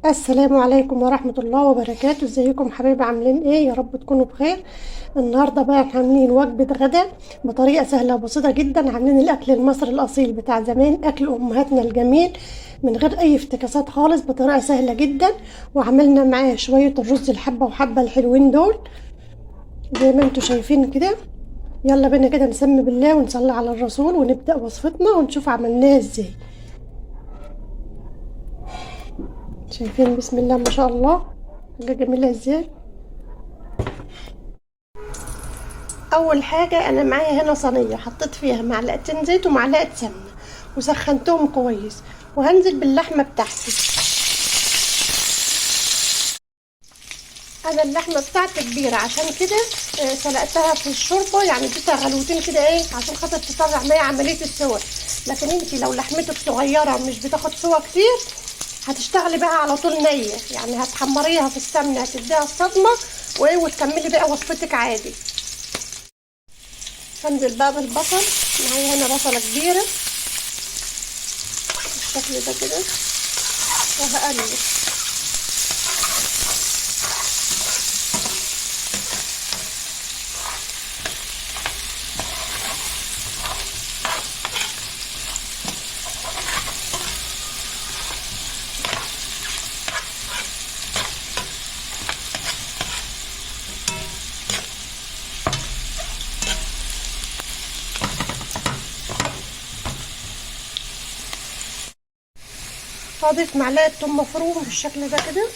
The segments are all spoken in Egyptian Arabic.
السلام عليكم ورحمة الله وبركاته. ازيكم حبايبي؟ عاملين ايه؟ يا رب تكونوا بخير. النهاردة بقى احنا عاملين وجبة غدا بطريقة سهلة وبسيطة جدا. عاملين الاكل المصري الاصيل بتاع زمان، اكل امهاتنا الجميل، من غير اي افتكاسات خالص، بطريقة سهلة جدا. وعملنا معاه شوية الرز الحبة وحبة الحلوين دول زي ما انتوا شايفين كده. يلا بينا كده نسمي بالله ونصلي على الرسول ونبدأ وصفتنا ونشوف عملناها ازاي. شايفين بسم الله ما شاء الله حاجة جميلة ازاي. اول حاجة انا معايا هنا صينية حطيت فيها معلقتين زيت ومعلقة سمنة وسخنتهم كويس، وهنزل باللحمة بتاعتي. انا اللحمة بتاعتي كبيرة عشان كده سلقتها في الشوربة، يعني اديتها غلوتين كده ايه عشان خاطر تسرع معايا عملية السوى. لكن انتي لو لحمتك صغيرة مش بتاخد سوى كتير هتشتغلي بقى على طول نية، يعني هتحمريها في السمنة هتديها الصدمة وايه وتكملي بقى وصفتك عادي. هنزل بقى بالبصل، معايا هنا بصلة كبيرة بالشكل ده كده، وهقلب. هضيف معلقة ثوم مفروم بالشكل ده كده،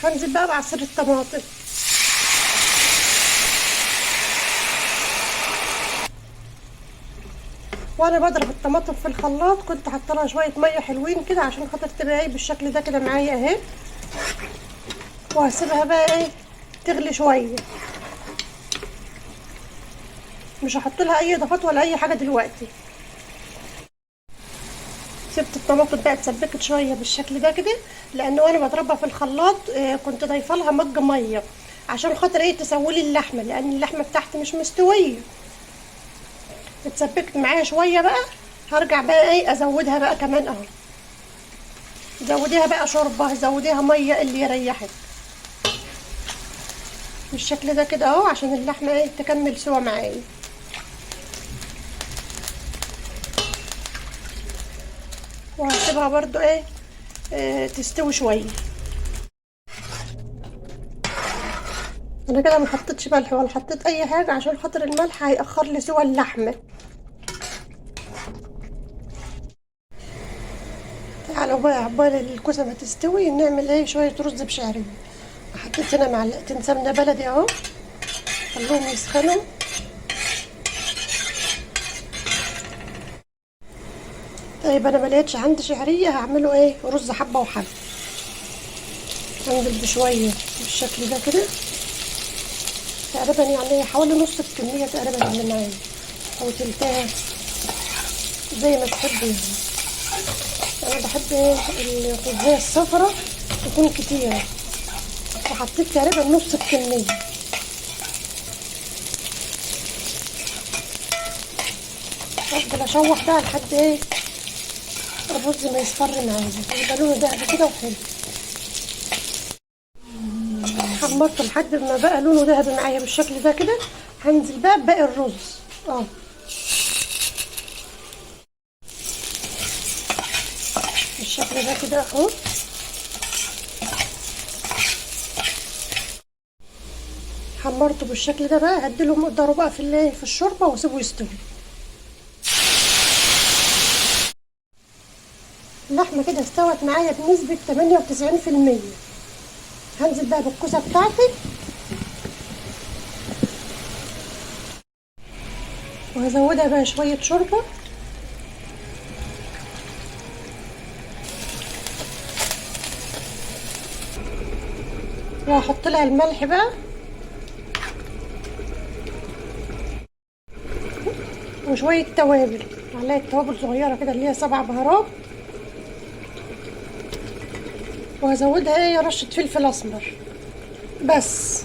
هنزل بقى بعصير الطماطم. وانا بضرب الطماطم في الخلاط كنت حاطه لها شوية مية حلوين كده عشان خاطر تبقى ايه بالشكل ده كده معايا اهي. وهسيبها بقى ايه تغلي شوية، مش هحط لها اي اضافات ولا اي حاجة دلوقتي. سبت الطماطم بقى اتسبكت شوية بالشكل ده كده، لان وانا بضربها في الخلاط كنت ضايفه لها مج مية عشان خاطر ايه تسوي لي اللحمة، لان اللحمة بتاعتي مش مستوية. اتسبكت معايا شوية بقى، هرجع بقى ايه ازودها بقى كمان اهو. زوديها بقى شوربة، زوديها مية اللي يريحك بالشكل ده كده اهو، عشان اللحمة ايه تكمل سوا معايا. وهسيبها برضو ايه تستوي شوية. انا كده ما حطيتش ملح ولا حطيت اي حاجة عشان خاطر الملح هيأخر لي سوى اللحمة. تعالوا بقى عقبال الكوسه ما تستوي نعمل ايه شوية رز بشعريه. حطيت هنا معلقتين سمنه بلدي اهو، خلوهم يسخنوا. طيب انا ما لقيتش عندي شعرية، هعمله ايه رز حبه وحبه. هنزل بشوية بالشكل ده كده تقريبا، يعني حوالي نص الكمية تقريبا اللي معايا او تلتها زي ما تحبوا. يعني انا بحب ايه الرزية الصفرا تكون كتيرة، وحطيت تقريبا نص الكمية. افضل اشوح بقى لحد ايه الرز ما يصفر معايا، يبقى لونه دهبي كده وحلو. حمرته لحد ما بقى لونه ذهبي معايا بالشكل ده كده. هنزل بقى بباقي الرز بالشكل ده كده اهو. حمرته بالشكل ده بقى، هديله مقداره بقى في الشوربة واسيبه يستوي. اللحمة كده استوت معايا بنسبة 98%. هنزل بقى بالكوسه بتاعتي وهزودها بقى شوية شوربة. وهحط لها الملح بقى وشوية توابل، معلقه توابل صغيرة كده اللي هي 7 بهارات. وهزودها ايه رشه فلفل اسمر. بس،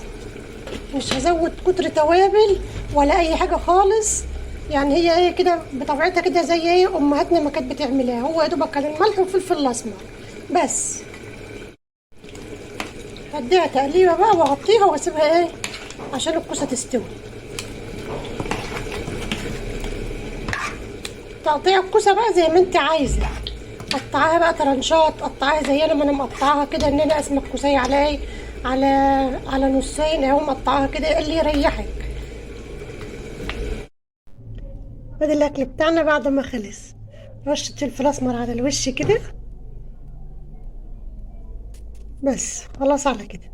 مش هزود كتر توابل ولا اي حاجة خالص. يعني هي ايه كده بطبيعتها كده، زي ايه امهاتنا ما كانت بتعملها، هو يا دوبك كان الملح والفلفل الاسمر بس. هديها تقليبه بقى واغطيها واسيبها ايه عشان الكوسه تستوي. تقطيع الكوسه بقى زي ما انت عايزه، قطعيها بقى ترنشات، قطعيها زي انا ما انا مقطعاها كده، ان انا اقسم الكوسيه على ايه، على نصين اهو، مقطعاها كده اللي يريحك. ادي الاكل بتاعنا بعد ما خلص، رشه فلفل اسمر على الوش كده بس، خلاص على كده.